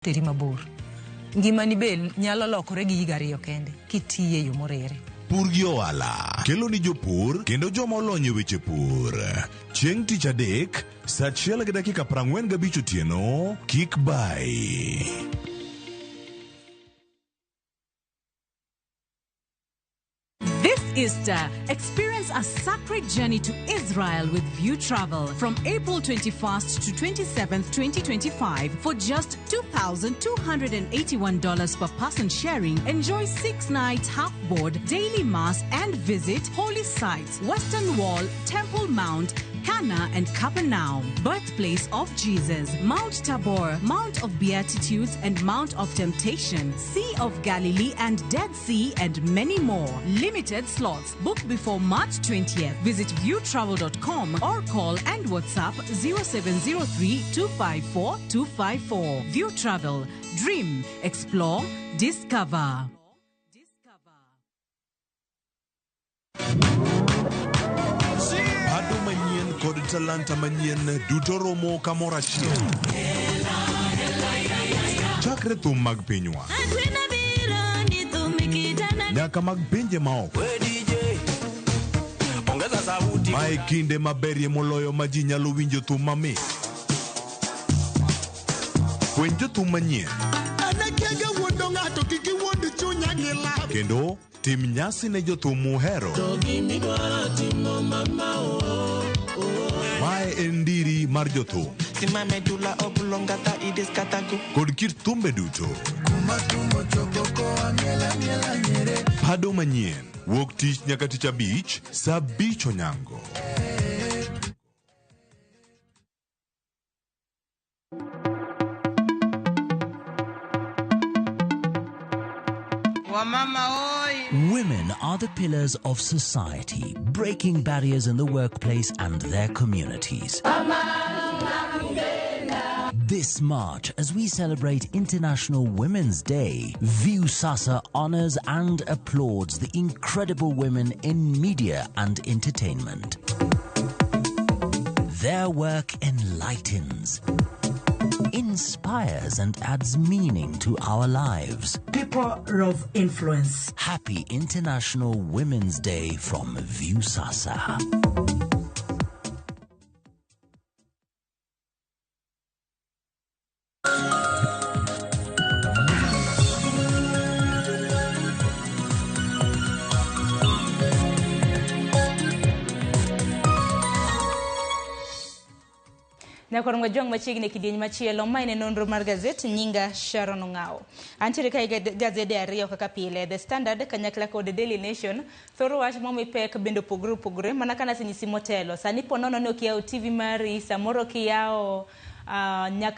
Teri mabor. Ngimani be nyalo lokore gi higa ariyo kende kitiye e yo morere. Pur gi ohala kelo ni jopur kendo joma olony e weche pur. Chieng' tich adek, saa achiel gi dakika 45 otieno, kik bayi. This Easter, experience a sacred journey to Israel with View Travel from April 21st to 27th, 2025 for just $2,281 per person sharing. Enjoy 6 nights half board, daily mass and visit holy sites, Western Wall, Temple Mount, Cana and Capernaum, birthplace of Jesus, Mount Tabor, Mount of Beatitudes and Mount of Temptation, Sea of Galilee and Dead Sea and many more. Limited slots. Book before March 20th. Visit viewtravel.com or call and WhatsApp 0703 254 254. View Travel. Dream, explore, discover. Pado manyien kod talanta manyien duto romo kamoro achiel. Chakre thum mag pinywa nyaka mag pinje maoko. Mae kinde maberie moloyo ma ji nyalo winjo thum mamit. Fweny jothum manyien kendo tim nyasi ne jothum muhero. Mae en ndiri mar jothum kod kit thumbe duto. Pado manyien wuok tich nyaka tich abich saa abich onyango. Women are the pillars of society, breaking barriers in the workplace and their communities. This March, as we celebrate International Women's Day, Viusasa honors and applauds the incredible women in media and entertainment. Their work enlightens, inspires, and adds meaning to our lives. People of influence. Happy International Women's Day from Viusasa. Nyakor ng'wejwang' machiegni e kidieny machielo. Ma en nonro mar gazet, nyinga Sharon Ong'awo. Antiere kae gi gazede ariyo kaka pile, The Standard kanyakla kod Daily Nation. Thoro wach momi pek bende opogore opogore, mana ka nasenyisi motelo. Sani po nono ni ok iyawo TV mari, samoro ok iyawo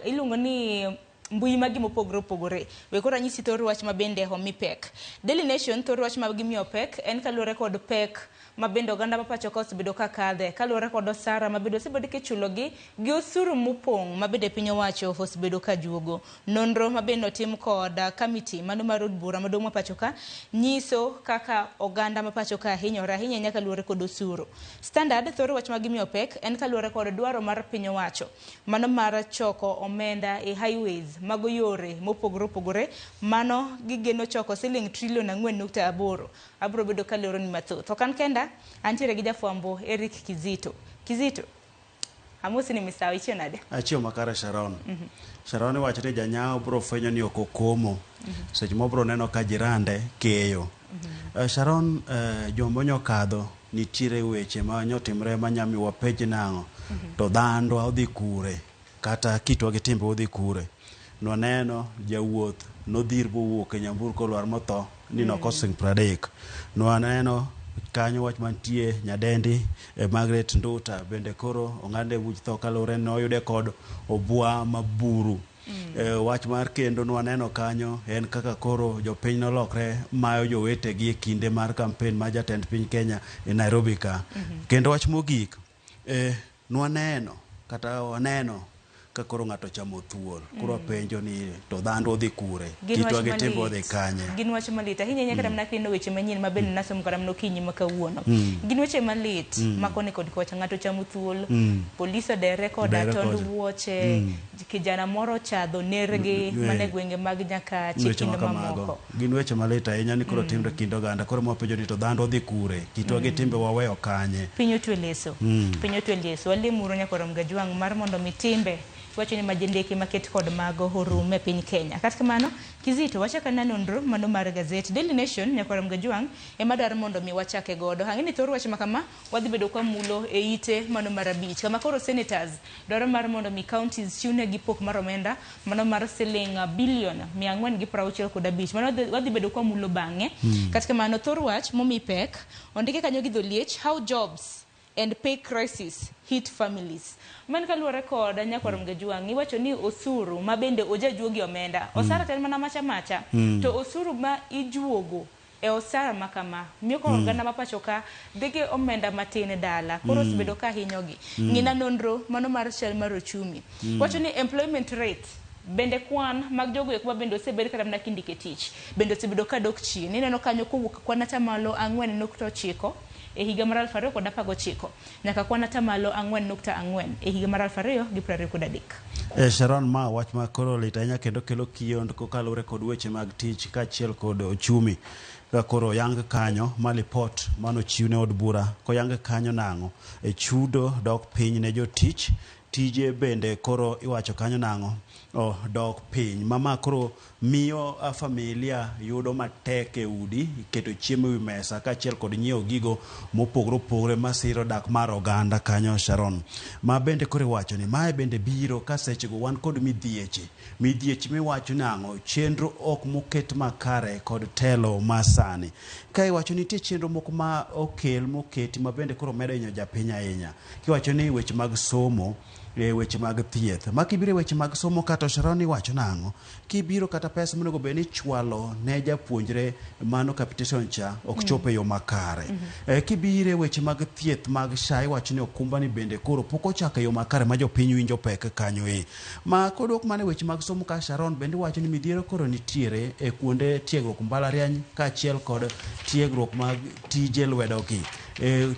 iluongo ni mbui magi mopogore opogore. We koro anyisi thor wach ma bende omi pek. Daily Nation thor wach ma gimiyo pek en kaluwore kod pek ma bende oganda ma pacho ka osebedo ka kadhe, kaluwore kod osara ma bende osebedo kichulogi gi osuru mopong' ma bende piny owacho osebedo ka juogo. Nonro ma bende otim kod kamiti mano mar od bura maduong' ma pacho ka nyiso kaka oganda ma pacho ka hinyore ahinya ahinya kaluwore kod osuru. Standard thor wach ma gimiyo pek en kaluwore kod dwaro mar piny owacho mano mar choko omenda e highways mago yore mopogore opogore, mano gigeno choko siling trilion 4.8. Abro bedo kalero ni mathoth. Ok an kenda, antiere gi jafwambo Eric Kizito. Kizito, amosi ni misawa, ichiew nade? Achiew makare Sharon. Sharon iwacho ni janyao bro fwenyo ni ok okomo. Seche moko bro neno ka jirande keyo. Sharon, juma monyokadho nitiere weche ma nyotimre manyamiyo wapenj nang'o. To dhandwa odhi kure, kata kitwa gi timbe odhi kure. Nwaneno jawuoth nodhir bowuok e nyamburko olwar motho ni noko siling 30. Nwaneno kanyo wach mantie nyadendi Margaret Nduta bende koro ong'adne buch tho kaluwore ni noyude kod obwa maburu. Wach mar kendo nwaneno kanyo en kaka koro jopiny nolokre mayo jowetegi e kinde mar kampen mar jatend piny Kenya e Nairobi ka. Kendo wach mogik, nwaneno kata waneno ka koro ng'ato chamo thuol. Koro apenjo ni to dhano odhi kure? Gin Kitwa wach gi timbe odhi malit. kanye? Gin wach malit ahinya ahinya kata mana kineno weche manyien ma bende nasomo kata mana okinyi ma kawuono. Gin weche malit ma koni kod kocha ng'ato chamo thuol, polis odere koda Odere tond kocha. wuoche, kijana moro ochadho nergi mana e gwenge mag Nyakache Weche kendo ma kamago mamoko. gin weche malit ahinya ni koro timre kind oganda. Koro mwapenjo ni to dhano odhi kure? Kitwa gi timbe waweyo kanye? Piny otwe leso. Piny otwe leso. Walemuru nyaka rom gajwang' mar mondo mi timbe wacho ni majendeke maket kod mago orum e piny Kenya. Kata kamano, Kizito wachako anena nonro mano mar gazet Daily Nation nyaka rom gajwang' ema dwaro mondo mi wachake godo. Ang'e ni thor wach ma kama wadhi bedo kwa mulo e ite mano mar 5 kama koro senators dwaro mar mondo mi counties chiwnegi pok mar omenda mano mar siling bilion 465. Mano wadhi bedo kwa mulo bang'e. Kata kamano thor wach momi pek ondike kanyo gi dholiech how jobs and pay crisis hit families. Man kaluwore kod nyakwar Mgajwang' iwacho ni osuru ma bende ojajuogi omenda. Osara to en mana macha macha. To osuru ma ijuogo e osara ma kama miyo koro oganda ma pacho ka dhi gi omenda matin dala. Koro osebedo ka hinyogi. Ng'ina nonro mano mar chal mar ochumi. Wacho ni employment rate bende kwan mag jogo eko ma bende osebed kata mana kindike tich bende osebedo ka dok chien. Ineno kanyo kowuok kwan atamalo 4.9 e higa mar 2019 nyaka kwan atamalo 4.4 e higa mar 2023. Sharon, ma wach ma koro lit ahinya kendo kelo kiondko kaluwore kod weche mag tich kaachiel kod ochumi. Ka koro oyang kanyo ma lipot manochiw ne od bura koyang kanyo nang'o e chudo dok piny ne jotich, tije bende koro iwacho kanyo nang'o dok piny. Mama koro miyo familia yudo matek e udi keto chiemo e wi mesa kaachiel kod nyiewo gigo mopogore opogore masiro dak mar oganda kanyo Sharon. Ma bende koro iwacho ni mae bende biro ka sechego wan kod midhieche. Midhieche miwacho nang'o chenro ok moket makare kod telo masani. Ka iwacho nitie chenro moko ma okel moketi ma bende koro medo hinyo japiny ahinya. Kiwacho ni weche mag somo, weche mag thieth. Ma kibiro e weche mag somo kata Sharon iwacho nang'o? Kibiro kata pesa monego bed ni ichwalo ne japuonjre mano capitation cha ok chop e yo makare. Kibiro e weche mag thieth mag SHA iwacho ni okumba ni bende koro pok ochako e yo makare ma jopiny winjo pek kanyo e. Ma kodwok mana e weche mag somo ka Sharon bende iwacho ni midhiero koro nitiere e kuonde tiegruok mbalariany kaachiel kod tiegruok mag tije lwedo gi.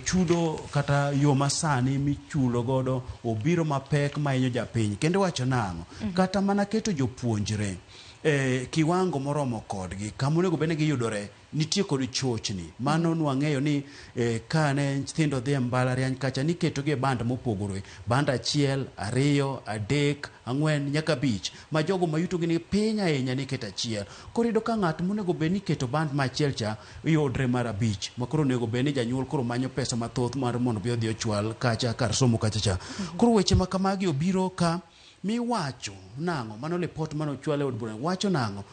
Chudo kata yo masani michulo godo obiro mapek mahinyo japiny. Kendo iwacho nang'o? Kata mana keto jopuonjre kiwango moromo kodgi kama onego bed ni giyudore nitie kod chochni. Mano nwang'eyo ni kane nyithindo dhi e mbalariany kacha niketogi e band mopogore. Band 1, 2, 3, 4 nyaka 5 ma jogo ma yutogi ni piny ahinya niketo achiel. Koro iyudo ka ng'at monego bed ni iketo band ma 1 cha yudre mar 5 ma koro onego bed ni janyuol koro manyo pesa mathoth mar mondo bi odhi ochwal kacha kar somo kacha cha. Koro weche ma kamagi obiro ka miwacho nang'o? Mano lipot mane ochwal e od bura wacho nang'o?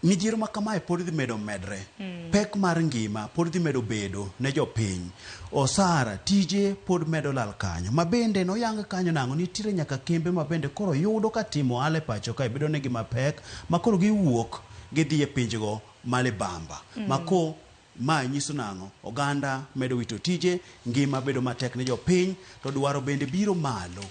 Midhiero ma kamae pod dhi medo medre. Pek mar ngima pod dhi medo bedo ne jopiny. Osara tije pod medo lal kanyo. Ma bende noyang kanyo nang'o nitiere nyaka kembe ma bende koro yudo ka timo ohala e pacho kae bedo negi mapek ma koro giwuok gidhi e pinjego malibamba. Ma ko ma nyiso nang'o? Oganda medo wito tije, ngima bedo matek ne jopiny, to dwaro bende biro malo.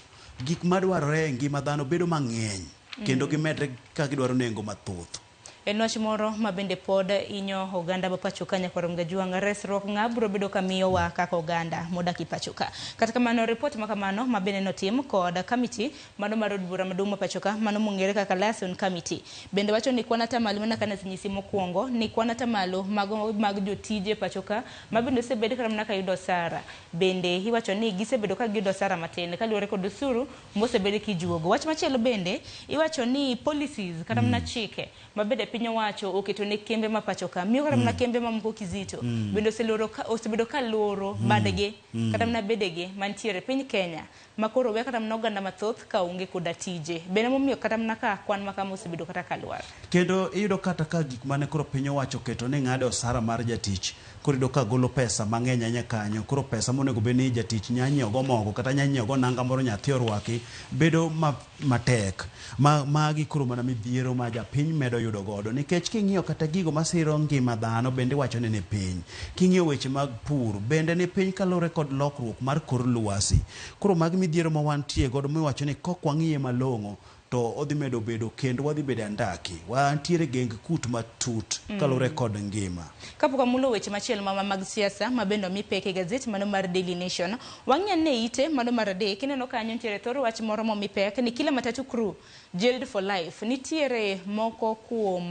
Gik madwarore e ngima dhano bedo mang'eny kendo gimedre ka gidwaro nengo mathoth. En wach moro ma bende pod inyo oganda ma pacho ka nyakwar Mgajwang' resruok ng'a biro bedo ka miyowa kaka oganda modak e pacho ka. Kata kamano ripot ma kamano ma bende notim kod kamiti mano mar od bura maduong' ma pacho ka mano mong'ere kaka Liaison Committee bende wacho ni kwan atamalo mana kane asenyisi mokwongo ni kwan atamalo mag jotije pacho ka ma bende osebed kata mana ka yudo osara bende iwacho ni gisebedo ka giyudo osara matin kaluwore kod osuru mosebed kijuogo. Wach machielo bende iwacho ni policies kata mana chike ma bende piny owacho oketo ne kembe ma pacho ka miyo kata mana kembe mamoko Kizito bende osebedo ka loro badgi kata mana bedegi mantiere piny Kenya ma koro we kata mana oganda mathoth ka onge koda tije bende momiyo kata mana ka kwan ma kama osebedo kata ka lwar. Kendo iyudo kata ka gik mane koro piny owacho oketo ni ng'ado osara mar jatich. Koro Koro iyudo ka golo pesa mang'eny ahinya kanyo. Koro pesa monego bed ni jatich nya nyiewo go mogo kata nya nyiewo go nanga moro nyathi orwaki bedo ma, matek. Ma, magi koro mana midhiero ma japiny medo yudo godo. Nikech king'iyo kata gigo masiro ngima dhano bende iwacho ni ni piny. King'iyo weche mag pur bende ni piny kaluwore kod lokruok mar kor lwasi. Koro magi midhiero ma wantie godo miwacho ni kok wang'iye malong'o to odhi medo bedo kendo wadhi bedo andaki. Wantiere geng kut matut kaluwore kod ngima. Kapok wamulo weche machielo mama mag siasa ma bende omi pek e gazet mano mar Daily Nation, wang'i ane ite mano mar adek, ineno kanyo nitiere thor wach moro momi pek ni kila matatu crew jailed for life. Nitiere moko kuom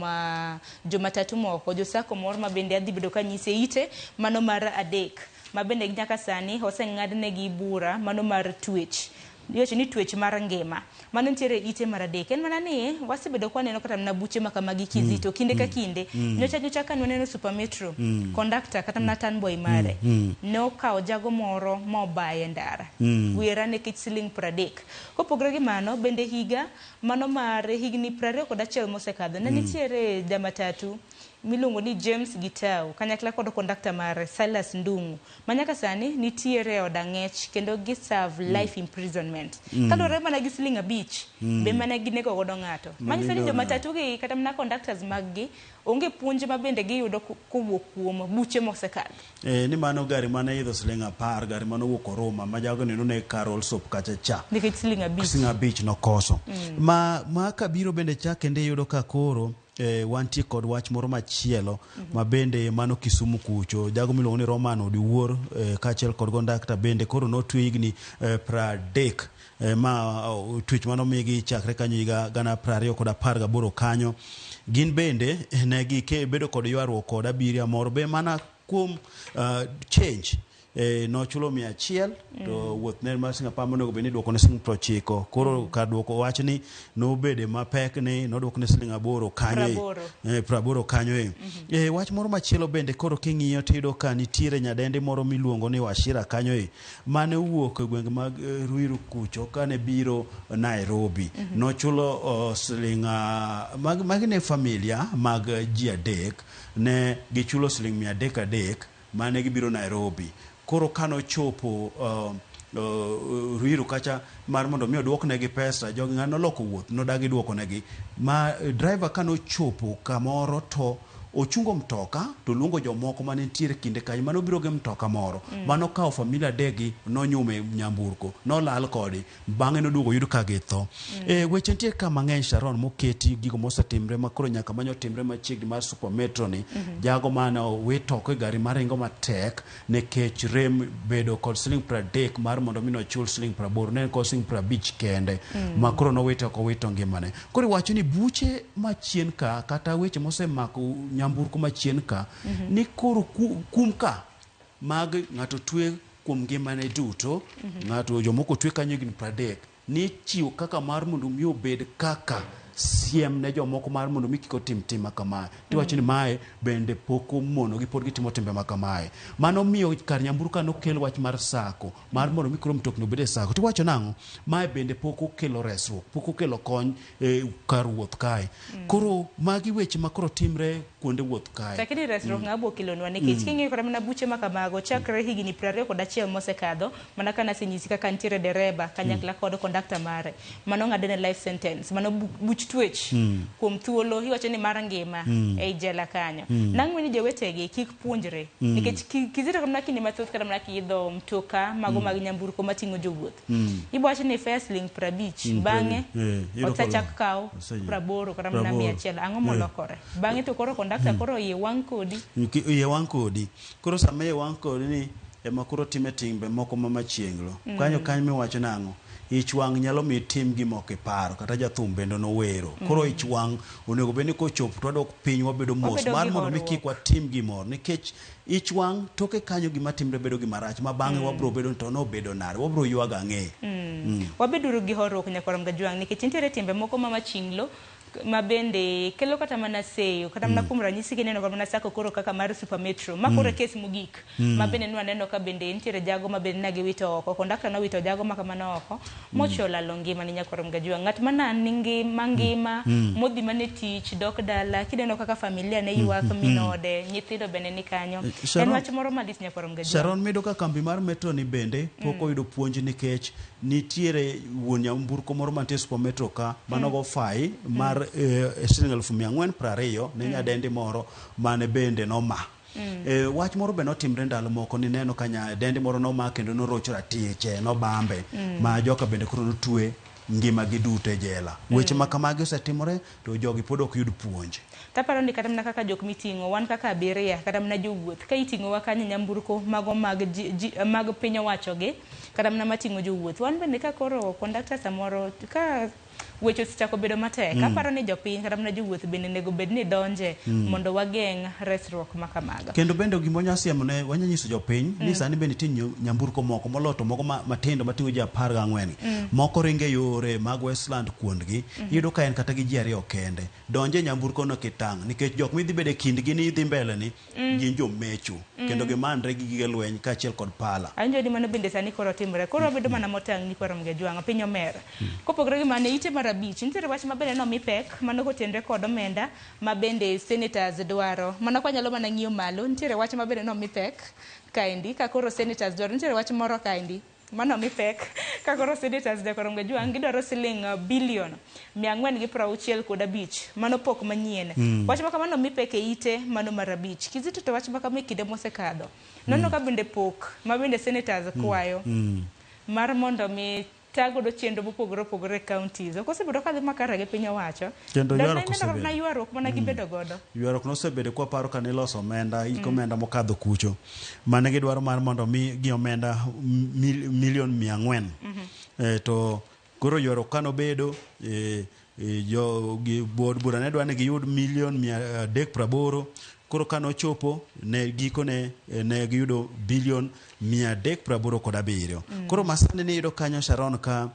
jomatatu moko, jo sacco moro ma bende adhi bedo kanyise ite mano mar adek, ma bende nyaka sani oseng'adnegi bura mano mar twech. Iwacho ni twech mar ngima. Mano nitiere ite mar adek. En mana ni wasebedo ka waneno kata mana buche ma kamagi kizito kinde ka kinde. Nyocha nyocha ka nwaneno Super Metro, conductor kata mana turnboy mare ne okawo jago moro ma obaye e ndara. Wera nikech siling 30. Kopogore gi mano, bende higa mano mar higni 21 mosekadho ne nitiere jamatatu miluongo ni James Gitau kanyakla kod kondakta mare Silas Ndung'u ma nyaka sani nitiere e od ang'ech kendo gi serve life imprisonment. Kaluwore mana gi siling 5 be mana ginego godo ng'ato. Manyiso ni jomatatu gi kata mana conductors mag gi onge puonj ma bende giyudo kowuok kuom buche mosekadho. Ni mano gari mane idho siling 10, gari mane owuok Oruma, ma jago ni noneg Carol Sop kacha cha. Nikech siling 5. Siling 5 nokoso. Ma kabiro bende cha kendo iyudo ka koro wantie kod wach moro machielo ma bende mano Kisumu kucho. Jago miluongo ni Roman Odiwuor kaachiel kod kondakta bende koro notwe higni 30 ma twech manomigi chakre kanyo higa 2018 kanyo. Gin bende ne gibedo kod ywaruok kod abiria moro be mana kuom change. Nochulo 100 to wuoth ne mar siling 10 monego bed ni iduoko ne siling 90. Koro kar duoko wach ni nobede mapek ni noduok ne siling 8 kanyo. 80 kanyo. Wach moro machielo bende koro king'iyo tiyudo ka nitiere nyadendi moro miluongo ni Wachira kanyo mane owuok e gwenge mag Ruiru kucho kane biro Nairobi. Nochulo siling magi ne familia mag ji 3 ne gichulo siling 300 300 mane gibiro Nairobi. Koro kanochopo Ruiru kacha mar mondo mi oduoknegi pesa, jogi ng'ano noloko wuoth nodagi duokonegi. Ma driver kanochopo kamoro to ochungo mtoka to luongo jomoko mane nitiere kinde kanyo mane obiro gi mtoka moro. Mano kawo familia 3 gi nonyume nyamburko, nolal kodi, bang'e noduogo oyud ka githo. Weche nitie ka mang'eny Sharon moketi gigo mosetimre ma koro nyaka manyo timre machiegni mar Super Metro ni. Jago mane owito oko e gari maringo matek nikech rem bedo kod siling 30 mar mondo mi nochul siling 80, ne en kod siling 50 kende ma koro nowito oko owito ngimane. Koro iwacho ni buche machien ka kata weche mosemako nyamburko machien ka ni koro kum ka mag ng'ato twe kuom ngimane duto, ng'ato jomoko twe kanyo higni 30 ni chiwo kaka mar mondo mi obed kaka siem ne jomoko mar mondo mi kik otim tim ma kamae. Tiwacho ni mae bende pok omono gi pod gitimo timbe ma kamae. Mano miyo kar nyamburko nokel wach mar sako mar mondo mi koro mtokni obed e sako. Tiwacho nang'o? Mae bende pok okelo resruok, pok okelo kony kar wuoth kae. Koro magi weche ma koro timre kuonde wuoth kae. Lakini resruok ng'a bo kelonwa nikech king'iyo kata mana buche ma kamago chakre higni 21 mosekadho mana ka nasenyisi kaka nitiere dereba kanyakla kod kondakta mare mano ng'adone life sentence, mano buch twech kuom thuolo iwacho ni mar ngima ei jela kanyo. Nang'o ni jowetegi kik puonjre nikech kizito mana kinde mathoth kata mana kiidho mtoka mago mag nyamburko mating'o jowuoth ibo wacho ni fare siling 50 bang'e osechak kaw 80 kata mana 100. Ang'o molokore bang'e to koro kondakta koro iye wang' kodi. Iye wang' kodi. Koro sama iye wang' kodi ni ema koro time timbe moko ma machienglo. Kanyo kanyo miwacho nang'o? Ich wang' nyalo mi tim gima ok iparo, kata jathum bende nowero. Koro ich wang' onego bed ni kochopo to wadok piny wabedo mos mar mondo mi kik watim gimoro. Nikech ich wang' toke kanyo gima timre bedo gima rach ma bang'e wabro bedo to nobedo nade, wabro ywago ang'e. Wabeduru gi horuok nyakwar Mgajwang' nikech nitiere timbe moko ma machinglo. Ma bende kelo kata mana seyo kata mana kuom ranyisi kineno kata mana sako koro kaka mar Super Metro ma koro kes mogik ma bende nwaneno ka bende nitiere jago ma bende ne giwito oko, kondakta nowito jago ma kamano oko mocho olalo ngimane. Nyakwar Mgajwa, ng'at mana ningi mangima modhi mana e tich dok dala, kineno kaka familia ne ywak, min ode, nyithindo bende ni kanyo. En wach moro malit, Nyakwar Mgajwa. Sharon, miyudo ka kambi mar Metro ni bende pok oyudo puonj nikech nitiere wuon nyamburko moro mantie Super Metro ka manogo fai mar siling 420,000 ne nyadendi moro mane bende noma. Wach moro be notimre ndalo moko nineno ka nyadendi moro noma kendo norocho ratiche nobambe ma joka bende koro notwe ngima gi duto e jela. Weche ma kamagi osetimore to jogi pod ok yud puonj. Taparo ni kata mana kaka jok miting'o, wan kaka abiria kata mana jowuoth, ka iting'owa kanyo nyamburko mago mag, ji, ji, mag piny owacho gi kata mana mating'o jowuoth, wan bende ka koro kondakta samoro ka weche osechako bedo matek, aparo ni jopiny kata mana jowuoth bende onego bed ni donje mondo wageng' resruok ma kamago. Kendo bende gima wanya siemo ne wanya nyiso jopiny ni sani bende nitie nyamburko moko moloyo to moko matindo mating'o ji 14. Moko ringo e yore mag Westland kuondgi, iyudo ka en kata gi ji ariyo kende. Donje e nyamburko no kitang' nikech jok midhi bedo e kindgi ni idhi mbele ni gin jomecho kendo gimanre gi gige lweny kaachiel kod pala. Awinjo ni mano bende sani koro timore. Koro wabedo mana motang' ni kwaro Mgajwang', piny omer. Kopogore gi mano, e ite mar abich, nitiere wach ma bende nomi pek, mano kotenre kod omenda ma bende senators dwaro. Mano kwanyalo mana ng'iyo malo, nitiere wach ma bende nomi pek kaendi, ka koro senators dwaro. Nitiere wach moro kaendi mano mi pek ka koro senators jakoro Mgajwang' gidwaro siling bilion 465, mano pok manyien. Wach ma kamano mi pek e ite mano mar abich. Kizito, to wach ma kama e kinde mosekadho nono ka bende pok ma bende senators kwayo mar mondo mi tagodo chenro mopogore opogore e counties ok osebedo kadhi makare gi piny owacho. Kendo Dong' ywaruok ne ineno osebedo. na ywaruok mana gibedo godo. Ywaruok nosebedo kwaparo ka niloso omenda hik omenda mokadho kucho mane gidwaro mar mondo mi gi omenda milion 400. To koro ywaruok kanobedo jo gi od bura ne dwa ni giyud milion 380. Koro kanochopo ne gikone ne giyudo bilion 387. Koro masani niyudo kanyo Sharon ka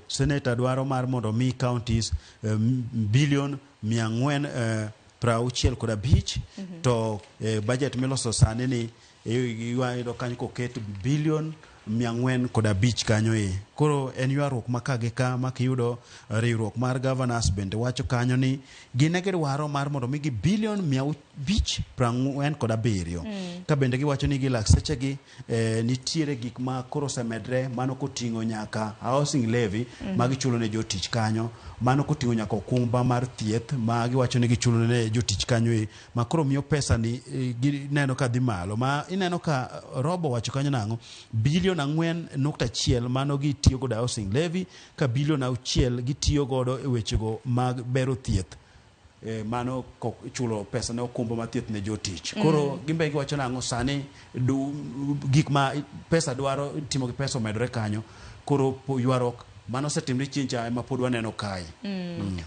senator dwaro mar mondo mi counties bilion 465 to budget miloso sani ni iyudo kanyo koket bilion 405 kanyo e. Koro en ywaruok ma ka gi ka ma kiyudo riwruok mar governors bende wacho kanyo ni gin ne gidwaro mar mondo migi bilion 547. Ka bende giwacho ni gilak sechegi nitiere gik ma koro osemedre mano koting'o nyaka housing levy ma gichulo ne jotich kanyo, mano koting'o nyaka okumba mar thieth ma giwacho ni gichulo ne jotich kanyo e ma koro miyo pesa ni gineno ka dhi malo ma ineno ka Robo wacho kanyo nang'o bilion 4.1 mano gitiyo godo housing levy ka bilion 6 gitiyo godo e wechego mag bero thieth mano chulo pesa ne okumba mar thieth ne jotich. Koro gimbe giwacho nang'o sani gik ma pesa dwaro timo gi pesa omedore kanyo. Koro ywaruok mano osetimre chien cha ema pod waneno kae.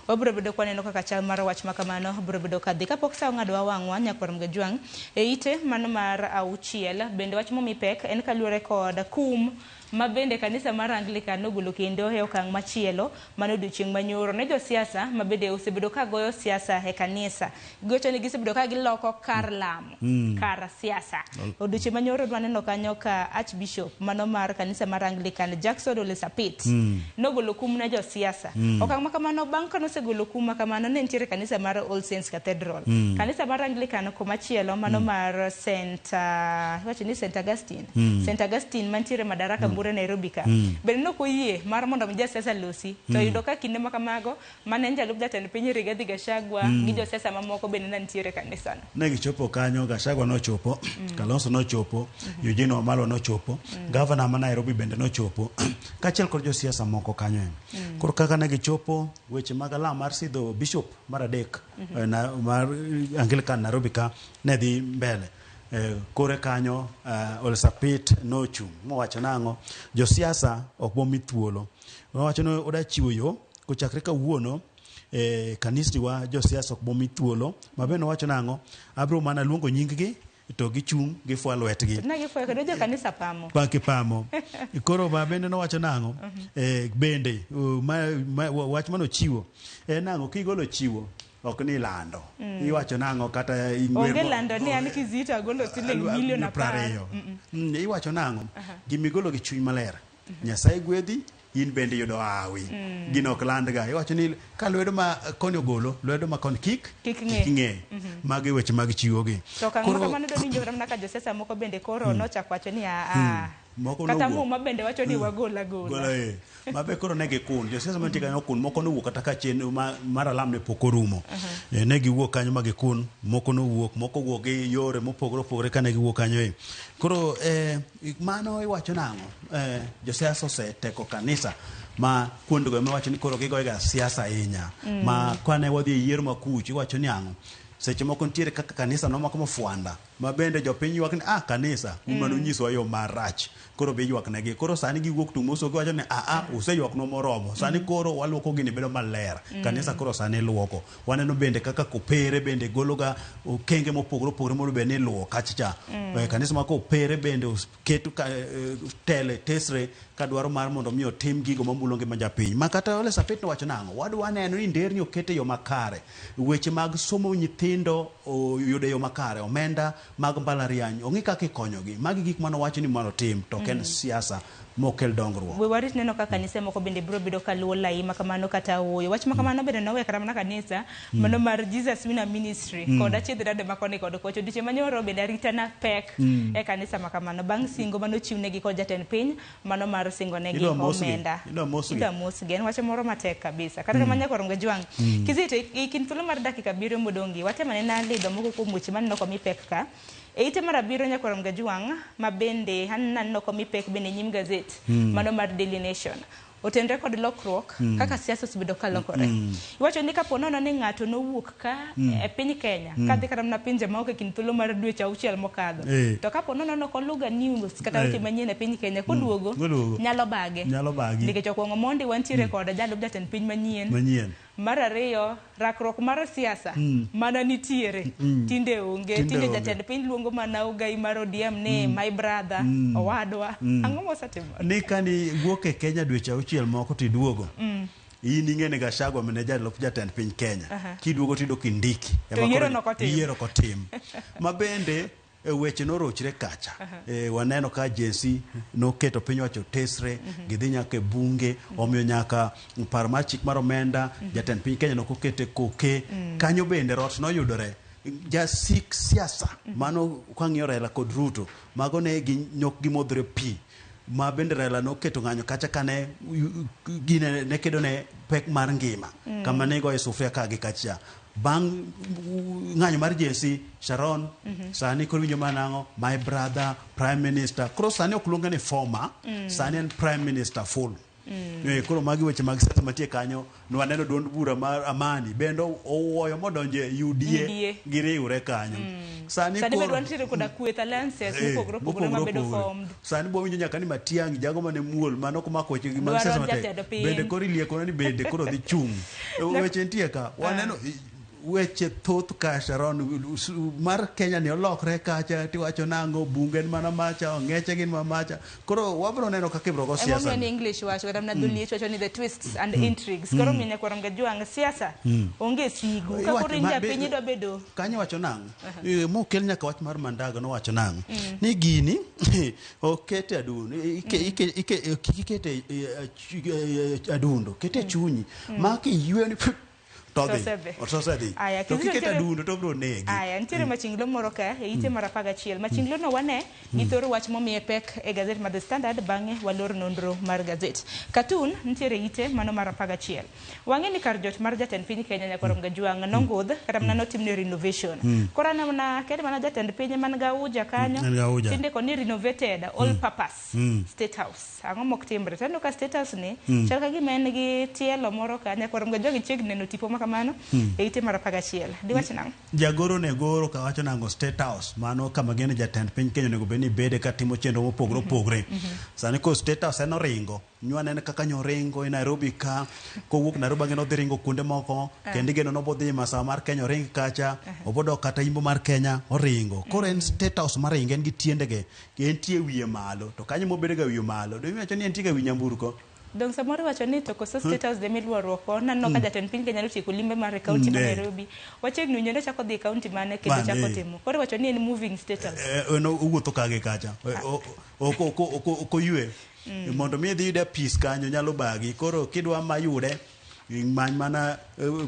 Wabiro bedo kwaneno kaka chal mar wach ma kamano biro bedo kadhi kapok sa ong'adowa wang'wa. Nyakwar Mgajwang', e ite mano mar auchiel bende wach momi pek en kaluwore kod kum ma bende kanisa mar Anglican nogolo kendo e okang' machielo mano odiochieng' manyoro ne josiasa ma bende osebedo ka goyo siasa e kanisa. Giwacho ni gisebedo ka giloko kar lamo kar siasa. Odiochieng' manyoro nwaneno kanyo ka Archbishop mano mar kanisa mar Anglican Jackson Ole Sapit nogolo kum ne josiasa. Okang' ma kamano bang' kanosegolo kum ma kamano ne nitiere kanisa mar All Saints Cathedral. Kanisa mar Anglican komachielo mano mar St iwacho ni St Augustine. St Augustine mantiere Madaraka Mbure Nairobi ka. Bende nok oyie mar mondo mi jasiasa losi. To yudo ka kinde ma kamago mane en jalup jatend piny Rigathi Gachagua gi josiasa mamoko bende ne nitiere kanisano. Ne gichopo kanyo, Gachagua nochopo, Kalonzo nochopo, Eugene Wamalwa nochopo, gavana ma Nairobi bende nochopo, kaachiel kod josiasa moko kanyo. Koro kaka ne gichopo, weche mag alam mar sidho bishop mar adek mar Anglican Nairobi ka ne dhi mbele. Kore kanyo Ole Sapit nochung' mowacho nang'o, josiasa ok bomi thuolo. Nowacho ni oda chiwo yo kochakre kawuono kanisniwa josiasa ok bomi thuolo. Ma bende nowacho nang'o, abiro mana luongo nying gi to gichung' gifwa lwetgi. Ne gifwayo kendo jo kanisa pamo. Pakipamo. Koro ma bende nowacho nang'o? Bende wach manochiwo en nang'o kigolo chiwo ok ni lando. Iwacho nang'o kata ing'wer Onge lando ni an Kizito agolo siling milion 10. 20. Iwacho nang'o? Gimigolo gi chuny maler. Nyasaye gwedhi, in bende iyudo hawi. Gino ok landga. Iwacho ni ka lwedo ma koni ogolo, lwedo ma koni kik Kik ng'e. ng'e. Magi weche mag chiwogi. To okang' ma kamano donjo kata mana ka josiasa moko bende koro nochako wacho ni aa. Moko Kata nowuok. Muma bende wacho ni wagol agola. Gola e. Mabe koro ne gikun. Josiasa mantie kanyo okun. Moko nowuok kata ka chien mar alam ne pok orumo. Ne giwuok kanyo ma gikun. Moko nowuok, moko owuok gi yore mopogore opogore kane giwuok kanyo e. Koro mano iwacho nang'o? Josiasa oseteko kanisa ma kuondego ema iwacho ni koro gigoyega siasa ahinya. Ma kane wadhi e yiero ma kucho iwacho ni ang'o? Seche moko nitiere kaka kanisa nomako mofwanda ma bende jopiny ywak ni ah kanisa un mane unyisowa yo marach koro be ywak negi. Koro sani giwuok tung' moso giwacho ni aa useywaknwa moromo sani koro waluoko gini bedo maler. Kanisa koro sani luoko. Waneno bende kaka kopere bende gologa okenge mopogore opogore mondo bed ni iluwo kacha cha. Kanisa ma kopere bende keto tele tesre ka dwaro mar mondo mi otim gigo mamulo ngima japiny. Ma kata Ole Sapit nowacho nang'o? Wadwa neno ni nderni oket e yo makare. Weche mag somo nyithindo oyudo e yo makare. Omenda mag mbalariany ong'i kaka ikonyogi. Magi gik manowacho ni mondo otim to ok en siasa mokel dongruok. We warit neno ka kanise moko bende biro bedo kaluwo lai ma kamano kata ooyo. Wach ma kamano bende nowe kata mana kanisa mano mar Jesus Winner Ministry kod achiedh nade ma koni kod kocha. Odiochieng' manyoro bende arita na pek e kanisa ma kamano bang' singo manochiwnegi kod jatend piny mano mar singo negi Idwa mosgi. omenda. Idwa mosgi. Idwa mosgi. En wach moro matek kabisa. Kata kamano nyaka Orongo Jwang'. Kizito e kind thuolo mar dakika 7 modong' gi watemo anena lidho moko kuom weche maneno komi pek ka. E ite mar 7 nyaka Orongo Jwang' ma bende aneno komi pek bende nyim gazet mano mar Daily Nation. Otenre kod lokruok kaka siasa osebedo ka lokore. Iwacho ni kapo nono ni ng'ato nowuok ka e piny Kenya kadhi kata mana pinje maoko e kind thuolo mar dweche 6 mokadho. To kapo nono ni ok oluga news kata weche manyien e piny Kenya koduogo nyalo bage. Nyalo bagi. Nikech okwongo mondi wantiere kod jalup jatend piny manyien. Mar ariyo, rakruok mar siasa mana nitiere. Tinde onge. Tinde jatend piny luongo mana ogai mar ODM ni my brother, owadwa. Ang'o mosetimore? Ni kani wuok e Kenya dweche 6 moko tiduogo. In ing'e ni Gachagua mane jalup jatend piny Kenya. Kiduogo tiyudo Kindiki. To yiero nok otim. Yiero ok otim. Ma bende weche norochre kacha. Waneno ka Gen Z noketo piny owacho tesre, gidhi nyaka e bunge, omiyo nyaka par mar chik mar omenda, jatend piny Kenya nok okete koke. Kanyo bende rot noyudore. Jasik siasa, mano kwang'iyo Raila kod Ruto, mago ne nyok gimodhre pi. Ma bende Raila noketo ng'anyo kacha kane gine ne kedo ne pek mar ngima. Kama ne goye sufria ka gi kacha. Bang' ng'anyo mar Gen Z, Sharon, sani koro winjo mana nang'o, my brother, prime minister. Koro sani ok luonge ni former, sani en prime minister full. Koro magi weche mag siasa mantie kanyo, nwaneno duond bura mar Amani bende owuoyo modonje UDA giriwre kanyo. Sani bende wantiere koda kweth alliances mopogore opogore mabedo formed. Sani bo winjo nyaka ni Matiang'i jago mane muol mano ok omako weche mag siasa matek. Bende koro iliekona ni bende koro dhi chung'. Weche nitie ka waneno weche thoth ka Sharon mar Kenya ni olokre kacha tiwacho nang'o bunge en mana macha ong'eche gin mana macha koro wabro neno kaka ibro go siasa. Emomiyo ni English wacho kata mana dholuo wacho ni the twists and intrigues. Koro miyo nyakwar Mgajwang' siasa onge sigu ka koro in japiny idwa bedo kanyo wacho nang'o mokel nyaka wach mar Mandago nowacho nang'o ni gini okete adundo kik ikete adundo kete chunyi ma kiyweyo ni to osedhi. To kiketo adundo to biro negi. Aya, nitiere machinglo moro ka e ite mar 11. Machinglo no wane gi thoro wach momiye pek e gazet mar The Standard bang'e walor nonro mar gazet. Katun nitiere ite mano mar 11. Wang'e ni kar jot mar jatend piny Kenya nyakwar Mgajwang' nongudh kata mana notimne renovation. Koro aneno mana kende mana jatend piny man gauja kanyo. Tinde koni renovated all purpose State House. Ang'o mok timre? Taneno ka State House ni chal ka gima en gi tielo moro ka nyakwar Mgajwang' ichiegni neno tipo ma makamano e ite mar 11. Diwach nang'o? Jagoro ne goro kawacho nango State House, mano kama gene jatend piny Kenya onego bed ni bede katimo chenro mopogore opogore. Sani ko State House en oringo, nywanene kaka nyoringo e Nairobi ka, kowuok Nairobi bang'e nodhi ringo kuonde moko, kendo igeno nobodhi masawa mar Kenya oring kacha, obodok kata imbo mar Kenya oringo. Koro en State House maringo, en gi tiendege, entie wiye malo, to kanyo mobedo ga wiye malo, do iwacho ni entie ga wi nyamburko? Dong samoro iwacho ni to koso State House de miluoruok ko naneno ka jatend piny Kenya notieko limbe mar e kaunti ma Nairobi. Wachiegni winjo ni ochako dhi e kaunti mane kendo Mane. chako timo. Koro iwacho ni en moving State House. En owuotho ka gi kacha. Ok oywe. Mondo mi idhi yude apis kanyo nyalo bagi. Koro kidwa mayude, many mana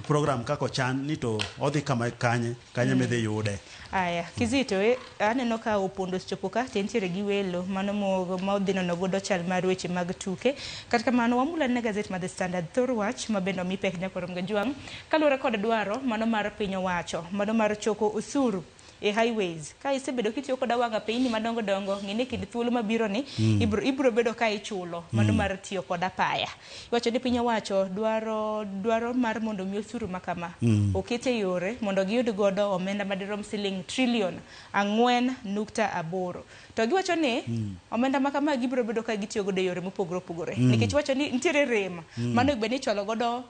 program kaka ochan ni to odhi kama kanye, kanye midhi yude. Aya, Kizito, aneno ka Opondo osechopo ka, to entiere gi welo mano ma odhi nono godo chal mar weche mag tuke. Kata kamano, wamul ane gazet mar The Standard, thor wach ma bende omi pek nyakwar Mgajwang', kaluwore kod dwaro mano mar piny owacho, mano mar choko osuru e highways. Ka isebedo kitiyo koda wang' apeyni madongo dongo, ng'e ni kind thuolo mabiro ni ibro bedo ka ichulo mano mar tiyo kod apaya. Iwacho ni piny owacho dwaro mar mondo mi osuru ma kama oket e yore mondo giyud godo omenda madirom siling trilion 4.8. To giwacho ni omenda ma kama gibiro bedo ka gitiyo godo e yore mopogore opogore. Nikech iwacho ni nitiere rem mano bende ichwalo godo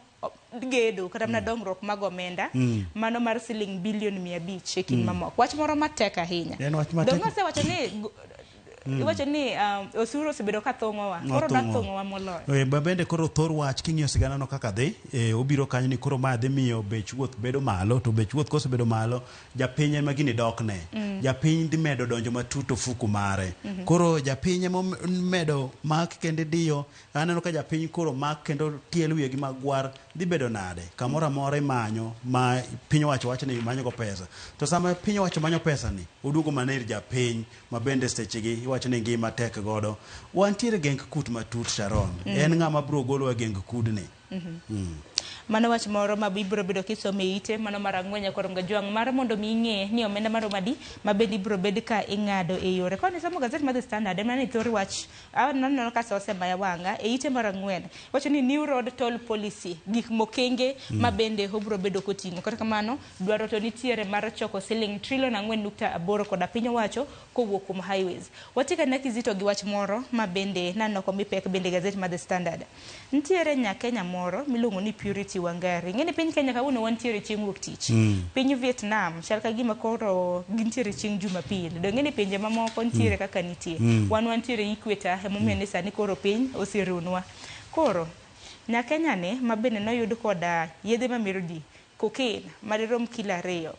gedo kata mana dongruok mag omenda mano mar siling bilion 500 e kind mamoko. Wach moro matek ahinya. En wach matek. Dong' osewacho ni iwacho ni osuru osebedo ka thung'owa. Koro Othung'owa. dathung'owa moloyo. Ba bende koro thor wach king'iyo sigana no kaka dhi, obiro kanyo ni koro ma dhi miyo bech wuoth bedo malo, to bech wuoth kosebedo malo, japiny ema gini dokne. Japiny dhi medo donjo matut ofuku mare. Koro japiny ema medo mak kendo idiyo. Aneno ka japiny koro mak kendo tiel wiye gi magwar dhi bedo nade. Kamoro amora imanyo ma piny owacho wacho ni imanyo go pesa. To sama piny owacho manyo pesa ni, oduogo mana ir japiny ma bende sechegi iwacho ni ngima tek godo. Wantiere geng kut matut Sharon. En ng'ama biro golowa e geng kudni. Mano wach moro ma ibiro bedo kisomo e ite mano mar 4 nyakwar Mgajwang' mar mondo mi ing'e ni omenda maromo adi ma bende ibiro bed ka ing'ado e yore. Koni somo gazet mar The Standard en mana ni thor wach aneno ka osemaya wang'a e ite mar 4 wacho ni new road toll policy gik mokenge ma bende obiro bedo koting'o. Kata kamano dwaro to nitiere mar choko siling trilion 4.8 koda piny owacho kowuok kuom highways. Watika na Kizito gi wach moro ma bende naneno komi pek bende gazet mar The Standard. Nitiere nya Kenya moro miluongo ni Purity Wangari. Ng'eni piny Kenya kawuono wantiere chieng' wuok tich. Piny Vietnam chal ka gima koro gintiere chieng' Jumapil. Do ng'eni pinje mamoko nitiere kaka nitie. Wan wantiere Equator emomiyo ni sani koro piny oserunwa. Koro nya Kenya ni ma bende noyud koda yedhe mamero ji, cocaine madirom kilo 2.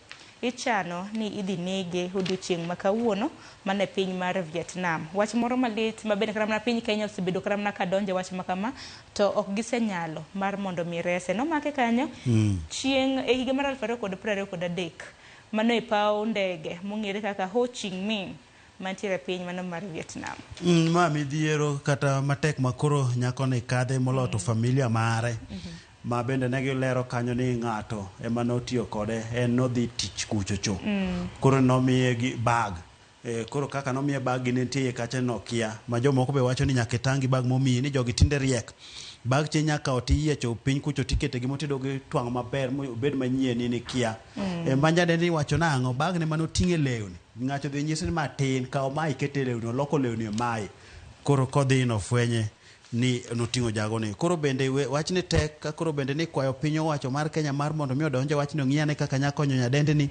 Ichano ni idhi nege odiochieng' ma kawuono mana e piny mar Vietnam. Wach moro malit ma bende kata mana piny Kenya osebedo kata mana ka donjo wach ma kama to ok gisenyalo mar mondo mi rese. Nomake kanyo chieng' e higa mar 2023 mano e paw ndege mong'ere kaka Ho Chi Minh mantiere e piny mano mar Vietnam. Ma midhiero kata matek ma koro nyako ni kadhe moloyo to familia mare. Ma bende ne gilero kanyo ni ng'ato ema notiyo kode, en nodhi tich kuchocho. Koro nomiye gi bag. Koro kaka nomiye bag gi ne nitie kacha nokia. Ma jomoko be wacho ni nyaka itang' gi bag momiyi ni jogi tinde riek. Bag che nyaka otiyiecho piny kucho tikete gi motedo gi twang' maber obed manyien in ikia. Manjande ni wacho nang'o bag ne manoting'e lewni. Ng'ato dhi nyisi ni matin kaw mae ikete lewni oloko lewni e mae. Koro kodhi nofwenye ni noting'o jagoni. Koro bende wachni tek ka koro bende ni kwayo piny owacho mar Kenya mar mondo mi odonje wachni ong'i ane kaka nyalo konyo nyadendi ni.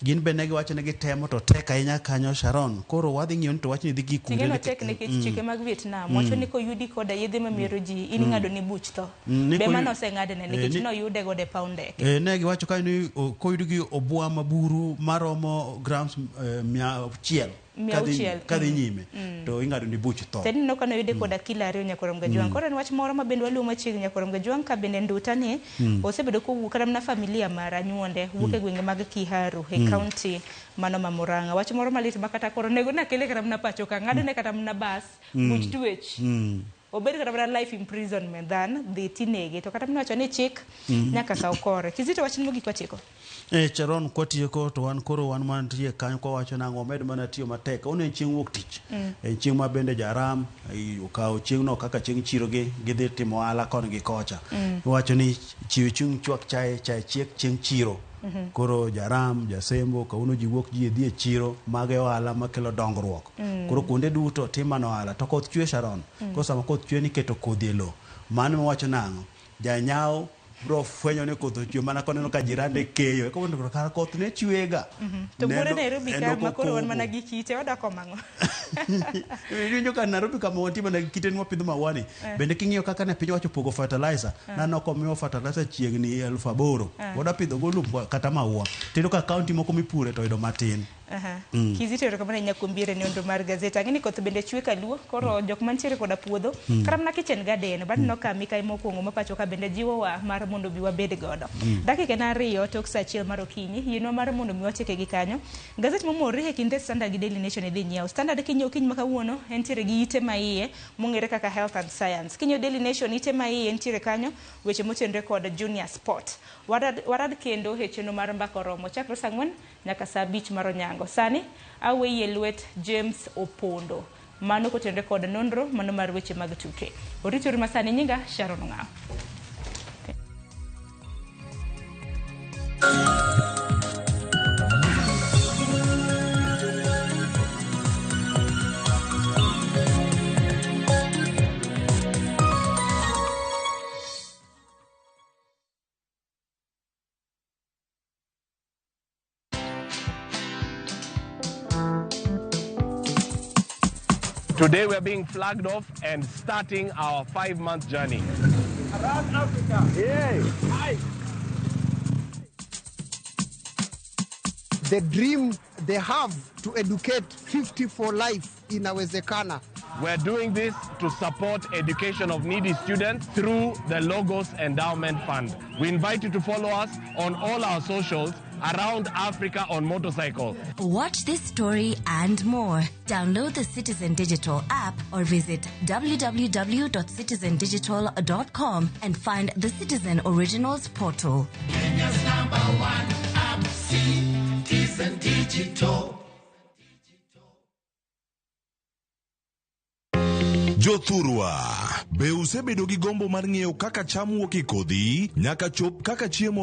Gin be ne giwacho ni gitemo to tek ahinya kanyo Sharon. Koro wadhi ng'iyo ni to wachni dhi gik kuonde Ting'eno tek nikech chike mag Vietnam wacho ni koyudi koda yedhe mamero ji in ing'ado ni buch tho. Be mano oseng'adne nikech noyude godo e paw ndege. Ne giwacho kanyo ni koyud gi obwa maburu maromo grams 600 600. Kadhi nyime to ing'ado ni buch tho. Teni no kano yude koda kilo 2 nyakwar Mgajwang'. Koro en wach moro ma bende waluwo machiegni nyakwar Mgajwang' ka bende nduta ni osebedo kowuok kata mana familia mara anyuonde wuok e gwenge mag Kiharu e kaunti mano ma Murang'a. Wach moro malit ma kata koro nego nakele kata mana pacho ka ng'adone kata mana bas buch twech. Obed kata mana life imprisonment than dhi tinege. To kata mana wacho ni chik nyaka kaw kore. Kizito, wach mogik watieko. Sharon, kwatieko to wan koro wan mantie kanyo kwawacho nang'o, wamed mana tiyo matek. One chieng' wuok tich. En chieng' ma bende jaram okawo chieng'no kaka chieng' chiro gi gidhi timo ohala koni gi kocha. Iwacho ni chiw chung' chwak chae, chae chiek chieng' chiro. Koro jaram, jasembo, kawuono ji wuok ji dhi e chiro, mago e ohala makelo dongruok. Koro kuonde duto tim mana ohala. To koth chwe, Sharon. Koro sama koth chwe ni keto kodhi e lowo. Mano miwacho nang'o? Janyawo bro fwenyo ni koth ochwe mana koneno ka jirande keyo. Eka mondo kar koth ne chwega. To buore Neno- Nairobi en ka ok ma koro wan okomo. mana gi kite wadok omang'o. Iwinjo ka Nairobi kama wantie mana gi kite ni wapidho maua ni. Bende king'iyo kaka ne piny owacho pogo fertilizer, naneno komiwa fertilizer chiegni 8,000. Wadwa pidho go lum kata maua. Tiyudo ka kaunti moko mipure to yudo matin. Aha. Kizito, erokamano ahinya kuom biro e nonro mar gazet. Ang'e ni koth bende chwe kaluo, koro jok mantiere koda puodho, kata mana kitchen garden, baneno ka mikai mokwongo ma pacho ka bende jiwowa mar mondo bi wabed godo. Dakika en 2 tok sa 1 mar okinyi, yienwa mar mondo mi watieke gi kanyo. Gazet momor e kind The Standard gi Daily Nation idhi nyiew. Standard kinyiewo kiny ma kawuono, entiere gi ite ma iye mong'ere kaka Health and Science. Kinyiewo Daily Nation, ite ma iye nitiere kanyo, weche motenore kod Junior Sport. Warad, warad kendo e chenro mar mbaka oromo chakre saa 4 nyaka saa 5 mar onyango. Sani aweyi e lwet James Opondo. Mano kotenore kod nonro mano mar weche mag tuke. Oritoru masani, nyinga Sharon Ong'aw. Today we're being flagged off and starting our 5-month journey. Around Africa. Yay! Hi. The dream they have to educate 50 for life inawezekana. We're doing this to support education of needy students through the Logos Endowment Fund. We invite you to follow us on all our socials around Africa on motorcycle. Watch this story and more. Download the Citizen Digital app or visit www.citizendigital.com and find the Citizen Originals portal. Kenya's number one app, Citizen Digital. Jothurwa, be usebedo gi gombo mar ng'eyo kaka cham wuok e kodhi nyaka chop kaka chiemo?